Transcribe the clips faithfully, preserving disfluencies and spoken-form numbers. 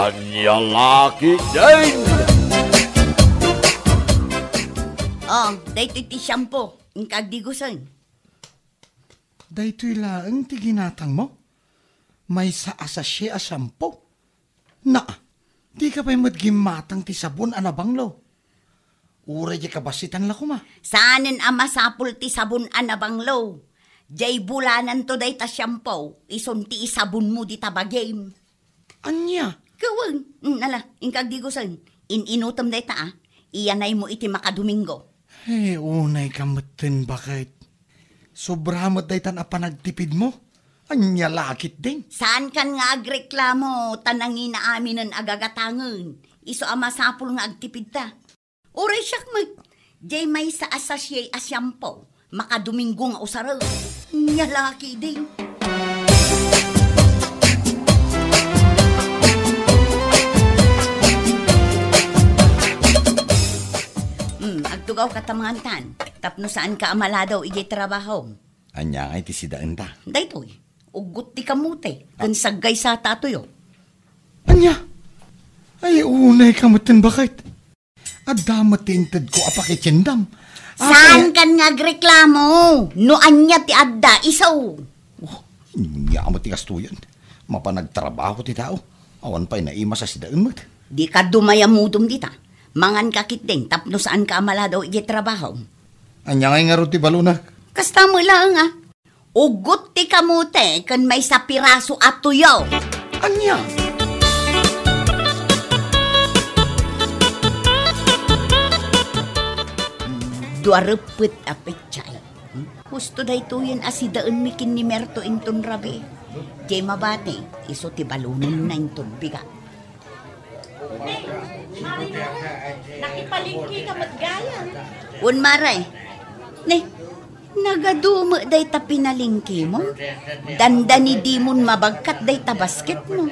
Ania la ketdin? Oh, daytoy ti shampoo. Inka agdigusen. Daytoy laeng ti ginatangmo? Maysa a sachet a shampoo? Na, dika pay met gimmatang ti sabon a nabanglo. Uray diay kabassitan la koma. Saanen a masapul ti sabon a nabanglo. Diay bulananto dayta shampoo, isun ti isabonmo dita bagim. Ania? Kawen, mm, ala, inka agdigusen. In-inutem dayta, a. Iyanaymo iti makadomingo. Eh, unay ka metten, baket. Sobra met daytan a panagtipidmo. Ania la ketdin? Saankan nga agreklamo, ta nangina aminen a gagatangen. Isu a masapul nga agtipidta. Uray siak met, diay maysa a sachet a shampoo, makadomingo nga usaren. Ania la ketdin? Hmm, agtugawka ta mangantan, tapno saanka a maladaw idiay trabahom. Ania ngay ti sidaenta? Daytoy, uggot ti kamote, ken saggaysata a tuyo. Ania? Ay, unay ka metten, baket. Adda met ti intedko a pakitiendam. Saankan nga agreklamo? No ania ti adda, isu. Oh, ania met ti kastoyen? Mapan agtrabaho ti tao. Awan pay naimas a sidaen met. Dika dumayamudom dita. Manganka ketdin tapno saanka a maladaw idiay trabahom. Ania ngay ngarud ti balonek? Kasta met laeng, a. Uggot ti kamote ken maysa piraso a tuyo. Ania? Dua reppet a petsay. Husto daytoyen a sidaenmi ken ni Merto inton rabii. Diay mabati, isu ti balonenna inton bigat. Nakipalengke ka met gayam. Wen, mare. Ne, nagadu met dayta pinalengkemo? Dandani dimon mabagkat dayta basketmo.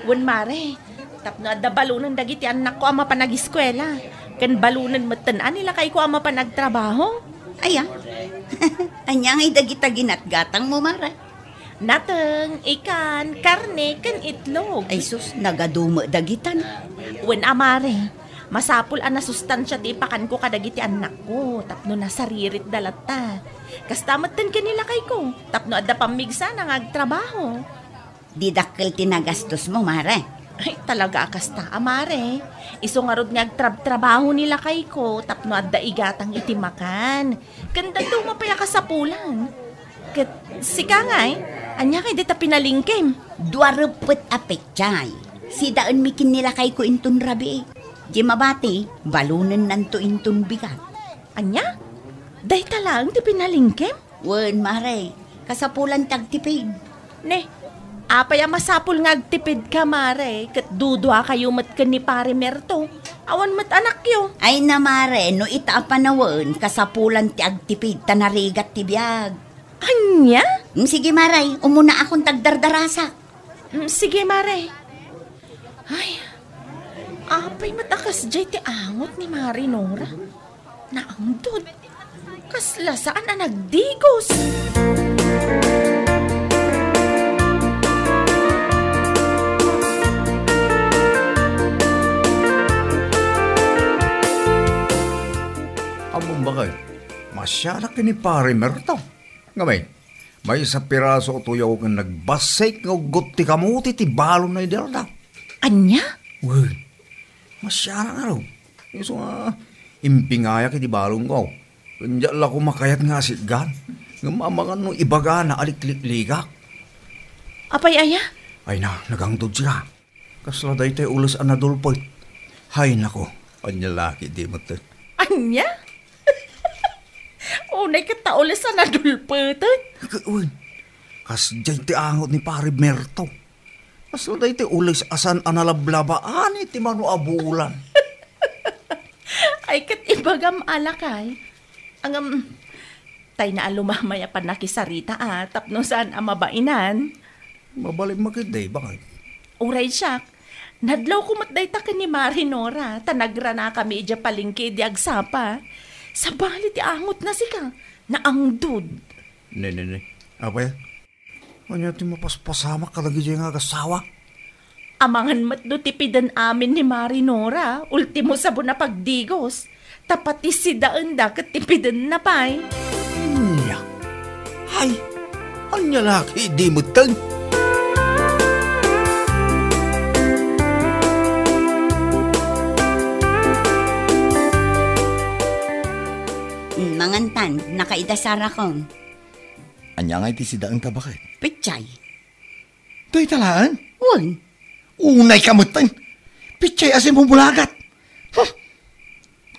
Wen, mare, tapno adda balonen dagiti annakko a mapan agiskuela. Ken balonen metten a ni lakayko a mapan agtrabaho. Aya? Ania ngay dagita ginatgatangmo, mare? Nateng, ikan, karne, ken itlog. Ay sus, nagadu met dagitan. Wen a, mare, masapul a nasustansia ti ipakanko kadagiti annakko tapno nasariritda latta. Kasta metten ken ni lakayko tapno adda pammigsana nga agtrabaho. Di dakkel ti nagastosmo, mare? Ay, talaga a kasta a, mare. Isu ngarud nga agtrabtrabaho ni lakayko tapno adda igatang iti makan. Ken dadduma pay a kasapulan. Ket sika ngay, ania ngay dayta pinalengkem? Dua reppet a petsay. Sidaenmi ken ni lakayko inton rabii. Diay mabati, balonennanto inton bigat. Ania? Dayta laeng ti pinalengkem? Wen, mare, kasapulan ti agtipid. Ne, apay a masapul nga agtipidka, mare, ket duduakayo met ken ni Pare Merto? Awan met anakyo. Ay na, mare, no ita a panawen, kasapulan ti agtipid ta narigat ti biag. Ania? Mm, sige, mare, umunaakon ta agdardarasak. Mm, sige, mare. Ay, apay met a kasdiay ti angot ni Mare Nora? Naangdod. Kasla saan a nagdigos. Ammom, baket, masianak ken ni Pare Merto. Ngamin, maysa piraso a tuyaw ken nagbassik nga uggot ti kamote ti balonna idi aldaw. Ania? Wen, masianak ngarud. Isu nga, impingayak iti balonko. Ken diak la koma kayat nga asitgan. Ngem amangan no ibagana a liklikligak. Apay aya? Ay na, nagangdod sika. Kasla daytoy ules a nadulpet. Hay nako, ania la ketdi met. Ania? Unay ket ta ules a nadulpet. Ket wen, kasdiay ti angot ni Pare Merto. Kasla daytoy ules a saan a nalablabaan iti mano a bulan. Ay, ket ibagam a lakay. Ngem, tayna a lumamay a pannakisarita a tapno saan a mabainan. Mabalinmo ketdi, baket. Uray siak, nadlawko met dayta ken ni Mare Nora, ta nagranakami idiay palengke idi agsapa. Sabali ti angotna sika, naangdod. Ne, ne, ne. Apay? Ania ti mapaspasamak kadagiti nga agassawa? Amangan met no tipiden amin ni Mari Nora, ultimo sabon a pagdigos. Ta pati sidaenda ket tipidenna pay. Nya. Ay, ania la ket idi metten? Mangantan, nakaidasar akon. Ania nga iti sidaenta baket? Pechay. Dayta laeng? Wen. Unayka metten. Pechay a simumulagat. Huh!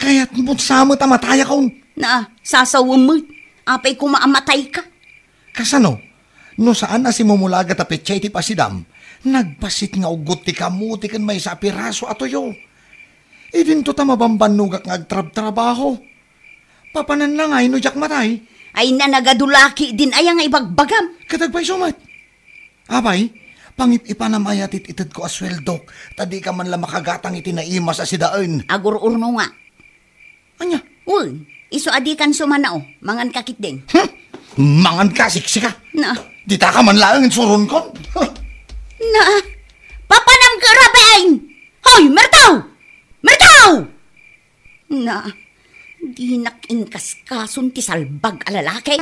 Kayatmo sa met a matayakon. Na, sasawem met. Apay koma a matayka? Kasano? No saan a simumulagat a pechay ti pasidam, nagpasit nga uggot ti kamote ken maysa a piraso a tuyo. Idinto ta mabambannogak nga agtrabtrabaho. Papananna ngay no diak matay? Ay, nanagadu la ketdin aya nga ibagbagam. Ket agpayso met. Apay, pangip-ipanam aya ti itedko a sueldok, ta dika man la makagatang iti naimas a sidaen. Agur-urno nga. Ania? Wen, isu a dikan sumanao, manganka ketdin. Hmm? Manganka, siksika? Na. Ditaka man laeng suronkon. Huh. Na, papanam ka, Raben! Hoy, Mertaw! Mertaw! Na, dinak inkaskason ti salbag a lalaki.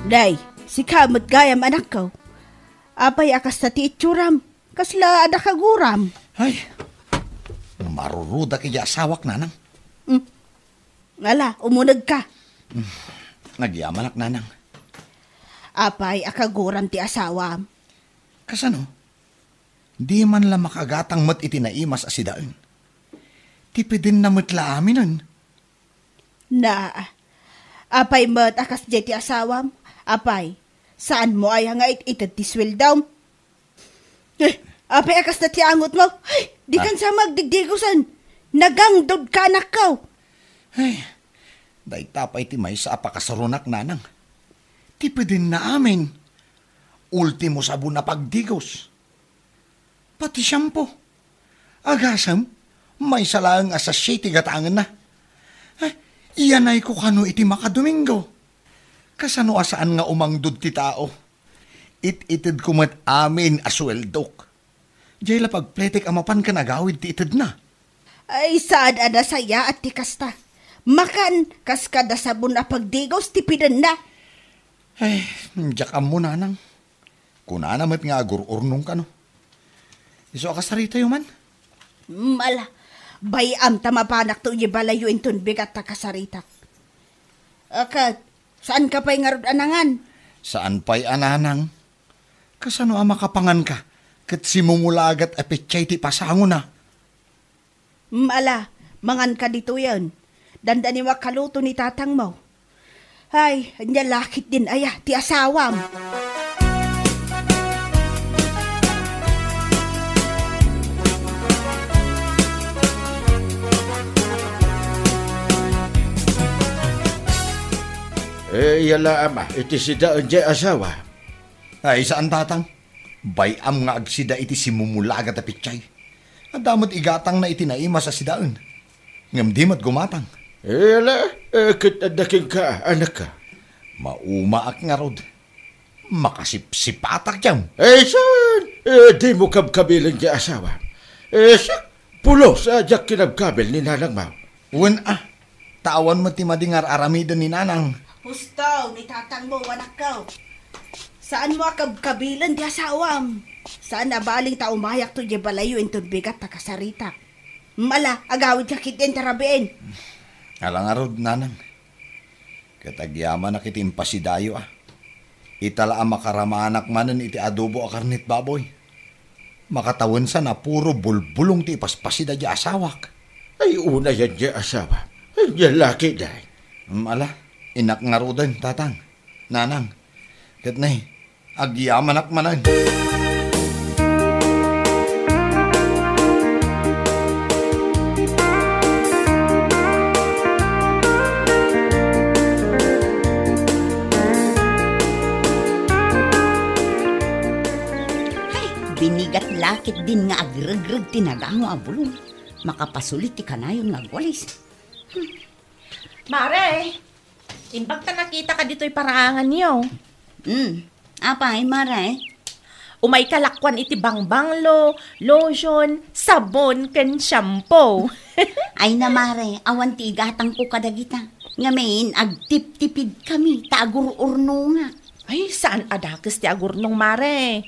Day, sika met gayam, anakko. Apay a kasta ti itsuram? Kasla adda kaguram? Ay, marurudak iti asawak, nanang. Mm. Ala, umunegka. Mm. Nagyamanak, nanang. Apay a kaguram ti asawam? Kasano? Di man la makagatang met iti naimas a sidaen. Tipidenna met la aminen. Na, apay met a kasdiay ti asawam? Apay, saanmo aya nga it-ited ti sueldom? Eh, apay a kasta ti angotmo? Ay, dikan sa magdigdigosen. Nagangdodka, anakko. Ay, dayta pay ti maysa a pakasuronak, nanang. Tipidenna amin. Ultimo sabon a pagdigos. Pati shampoo. Agasem, maysa laeng a sachet ti gatangenna. Eh, iyanayko kano iti makadomingo. Kasano a saan nga umangdod ti tao? It-itedko met amin a sueldok. Diay la pagpletek a mapan ken agawid ti itedna. Ay, saan a nasayaat ti kasta. Makan, kas kada sabon a pagdigos ti pidenna. Ay, diak ammo, nanang. Kunana met nga agur-urnong kano. Isu a kasaritayo man? Mala, bay-am ta mapanakto iti balayyo inton bigat ta kasaritak. Akat, saanka pay ngarud a nangan? Saan pay a nanang? Kasano a makapanganka ket simumulagat a petsay ti pasangona? Mm, ala, manganka ditoyen. Dandani a kaluto ni tatangmo. Ay, ania la ketdin aya ti asawam? Eh, iya la, ama, iti sidaen diay asawa. Ay, saan, tatang. Bay-am nga agsida iti simumulagat a petsay. Adda met igatangna iti naimas a sidaen. Ngem di met gumatang. Ela, eh, ket adda kenka, anakka? Maumaak ngarud. Makasipsipatak diam. Eh, saan? Eh, dimo kabkabilen ti asawa. Eh, siak, pulos a diak kinabkabil ni nanangmo. Wen a, ta awan met ti madi nga ar-aramiden ni nanang. Husto, ni tatangmo, anakko. Saanmo a kabkabilen ti asawam. Saan a balin ta umayakto diay balayyo inton bigat ta kasaritak. Mala, agawidka ketdin ta rabiin. Ala ngarud, nanang. Ket agyamanak iti impasidayo a. Ita la a makaramanak manen iti adobo a karnet baboy. Makatawensan a puro bulbulong ti ipaspasida diay asawak. Ay, unayen diay asawa. Ay, diay laki, day. Mm, ala, inak ngaruden, tatang, nanang. Ket ne, agyamanak manen. Ay, binigat la ketdin nga agregreg ti nagango a bulong. Makapasulit ti kanayon nga agwalis. Hmm. Mare, imbag ta nakitaka ditoy paraanganyo. Hmm. Apay, Mare? Umayka lakuan iti bangbanglo, lotion, sabon, ken shampoo. Ay na, Mare, awan ti igatangko kadagita. Ngamin, agtiptipidkami, ta agur-urnongak. Ay, saan a dakes ti agurnong, Mare.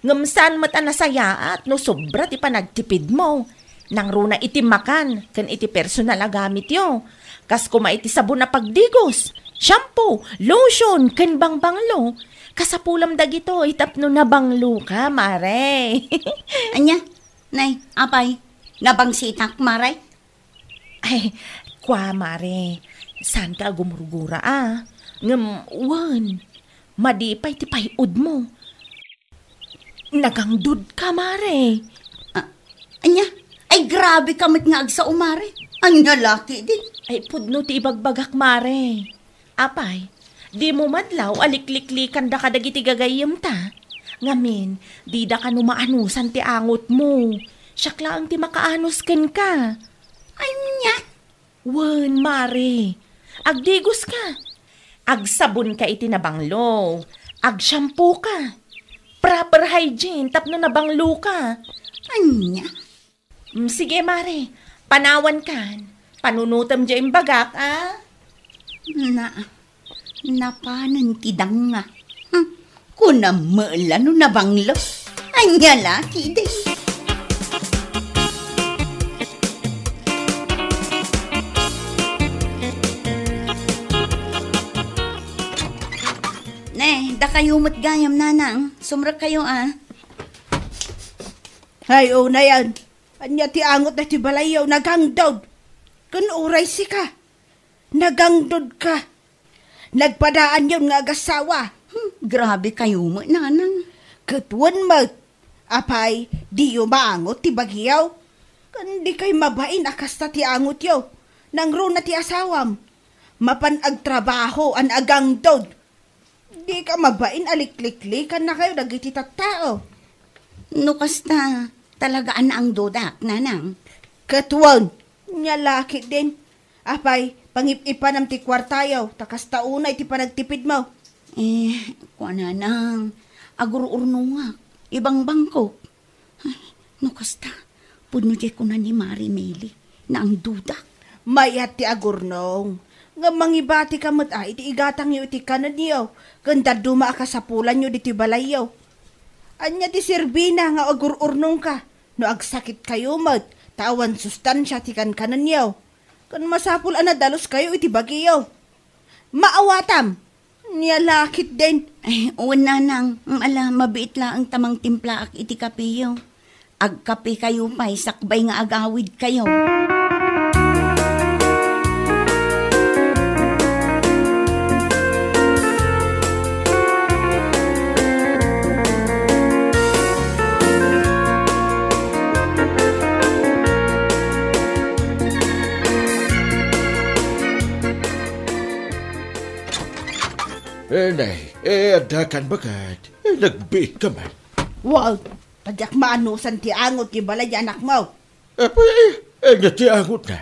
Ngem saan met a nasayaat no sobra ti panagtipidmo. Nangruna iti makan ken iti personal a gamityo. Kas koma iti sabon a pagdigos, shampoo, lotion, ken bangbanglo. Kasapulam dagitoy tapno nabangloka, Mare. Ania? Nay, apay, nabangsitak, Mare? Ay, kua, Mare. Saanka a gumurgura, a. Ngem, wen, madi pay ti pay-odmo. Nagangdodka, Mare. Ah, ania? Ay, grabeka met nga agsao, Mare. Ania la ketdin? Ay, pudno ti ibagbagak, Mare. Apay, dimo madlaw a likliklikanda kadagiti gagayyemta? Ngamin, dida kano maanusan ti angotmo. Siak laeng ti makaanos kenka. Ania? Wen, Mare. Agdigoska. Agsabonka iti nabanglo. Agshampooka. Proper hygiene tapno nabangloka. Ania? Mm, sige, Mare. Panawankan. Panunotem diay imbagak, a? Na, napanen ti danga. Hmm. Kunam met la no nabanglo. Ania la ketdin? Ne, dakayo met gayam, nanang. Sumrekkayo, a. Hay, unayan. Ania ti angot daytoy balayyo? Nagangdod. Ken uray sika, nagangdodka. Nagpadaanyon nga agassawa. Hmm, grabekayo met, nanang. Ket wen met, apay, diyo maangot ti bagiyo? Ken dikay mabain a kasta ti angotyo. Nangruna ti asawam. Mapan agtrabaho a naagangdod. Dika mabain a likliklikayo dagiti tattao. No kasta, talaga a naangdodak, nanang. Ket wen, nia la ketdin. Apay, pangip-ipanam ti kuartayo, ta kasta unay ti panagtipidmo. Eh, kua, nanang, agur-urnongak, ibangbangkok. Ay, no kasta, pudno diay kuna ni Mare Meli, naangdodak. Mayat ti agurnong, ngem mangibatika met a iti igatangyo iti kanenyo, ken dadduma a kasapulanyo ditoy balayyo. Ania ti serbina nga agur-urnongka, no agsakitkayo met, ta awan sustansia ti kankanenyo? Ken masapul a nadaluskayo iti bagiyo. Maawatam! Nia la ketdin. Ay, wen, nanang, ala, mabiit laeng ta mangtimplaak iti kapeyo. Agkapekayo pay sakbay nga agawidkayo. Eh, nay, eh, addakan baket. Eh, nagbiitka man. Wow, ta diak maanusan ti angot ti balay ti anakmo. Apay, eh, ania ti angotna?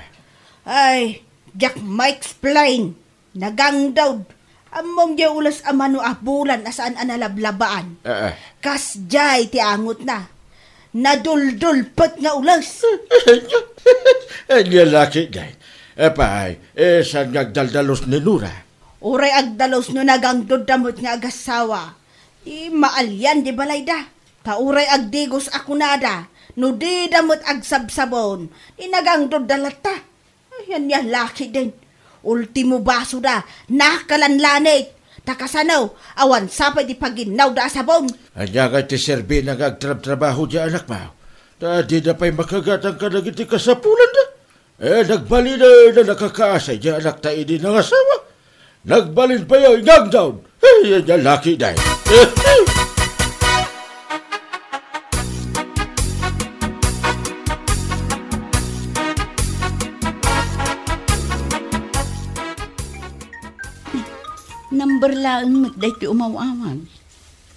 Ay, diak ma-explain. Nagangdod. Ammom diay ules a mano a bulan a saan a nalablabaan. Ah, ah. Kasdiay ti angotna. Naduldulpet nga ules. Ania la ketdin? Apay, eh, saan nga agdaldalus ni Nora? Uray agdalus no nagangdodda met nga agassawa. Ti maalian di balayda. Ta uray agdigos a kunada, no dida met agsabsabon, ti nagangdodda latta. Ay, ania la ketdin. Ultimo basoda, nakalanlanit. Ta kasano, awan sa pay ti paginnawda a sabon. Ania ngay ti serbina nga agtrabtrabaho diay anakmo? Ta dida pay makagatang kadagiti kasapulanda. Eh, nagbalin a nakakaasay diay anakta idi nangasawa. Nagbalin pay a ingangdaw. Eh, ania la ketdin. Number laeng met daytoy umaw-awag.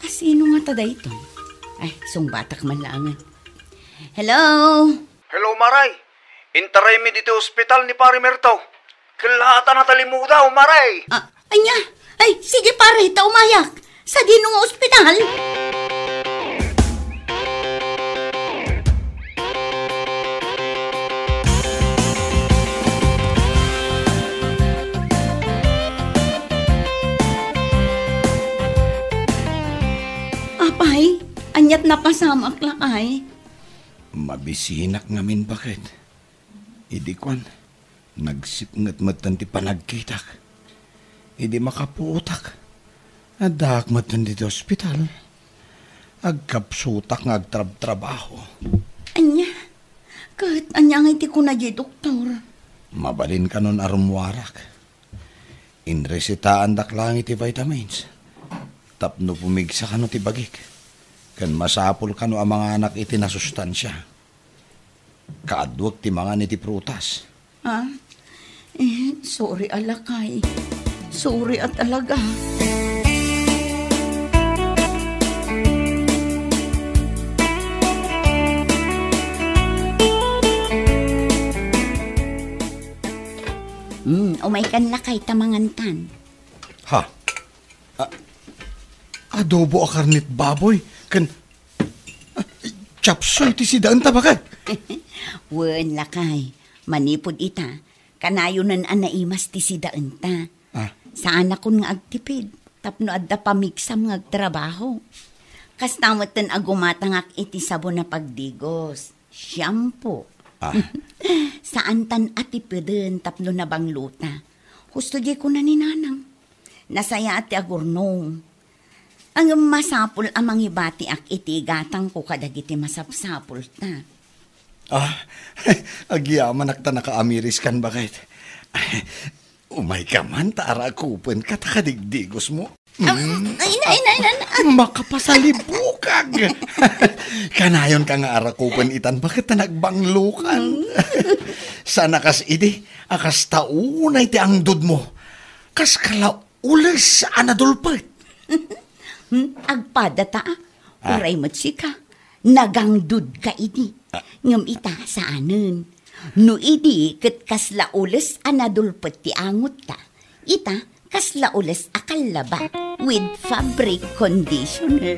A, sino ngata daytoy? Ay, sungbatak man laengen. Hello? Hello, Maray. Intaraymi ditoy ospital ni Pare Merto. Kellaatan a talimuda, umare. Ah, ania? Ay, sige, pare, ta umayak. Sadino nga ospital? Apay, aniat napasamak, lakay? Mabisinak ngamin, baket. Idi kuan, nagsipnget metten ti panagkitak. Idi makapuotak, addaak metten ditoy ospital. Agkapsutak nga agtrabtrabaho. Ania? Ket ania ngay ti kuna diay doktor? Mabalin kanon a rummuarak. Inresetaandak laeng iti vitamins tapno pumigsa kano ti bagik, ken masapul kano a manganak iti nasustansia. Kaaduek ti mangan iti prutas. Ah? Eh, sorry a lakay. Sorry a talaga. Hmm, umay kan lakay ta mangantan. Ha? A-, adobo a karnet baboy, ken, ah, chop suey ti sidaenta, baket. Wen, lakay, manipud ita, kanayonen a naimas ti sidaenta. Ah. Saanakon nga agtipid, tapno adda pamigsam nga agtrabaho. Kasta metten a gumatangak iti sabon a pagdigos, shampoo. Ah. Saantan a tipiden tapno nabanglota. Husto diay kuna ni Nanang. Nasayaat ti agurnong. Ngem masapul a mangibatiak iti igatangko kadagiti masapsapulta. Ah, agyamanak ta nakaamiriskan, baket. Umayka man ta arakupenka ta kadigdigosmo. Ah, ay, nay, nay, nay, nay. Makapasalibukag. Kanayonka nga arakupen itan, baket ta nagbanglokan. Saan a kas idi, a kasta unay ti angdodmo. Kas kala ules a nadulpet. Hmm, agpada ta, ah. Ah. Uray met sika, nagangdodka idi. Ah. Ngem ita, saanen. No idi ket kasla ules a nadulpet ti angotta, ita, kasla ules a kallaba with fabric conditioner.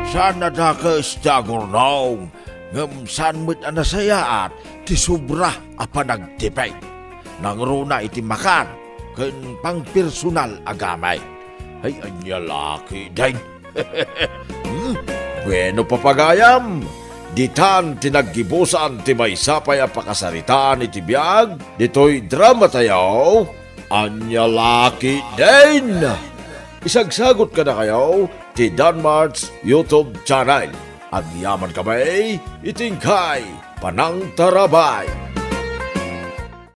Saan a dakes ti agurnong, ngem saan met a nasayaat ti sobra a panagtipid. Nangruna iti makan ken pangpersonal a gamit. Ay, ania la ketdin? Hmm? Bueno, papagayam, ditan ti naggibusan ti maysa pay a pakasaritaan iti biag ditoy dramatayo. Ania la ketdin? Isagsagot kadakayo ti Danmart's YouTube channel. Agyamankami iti inkay panangtarabay.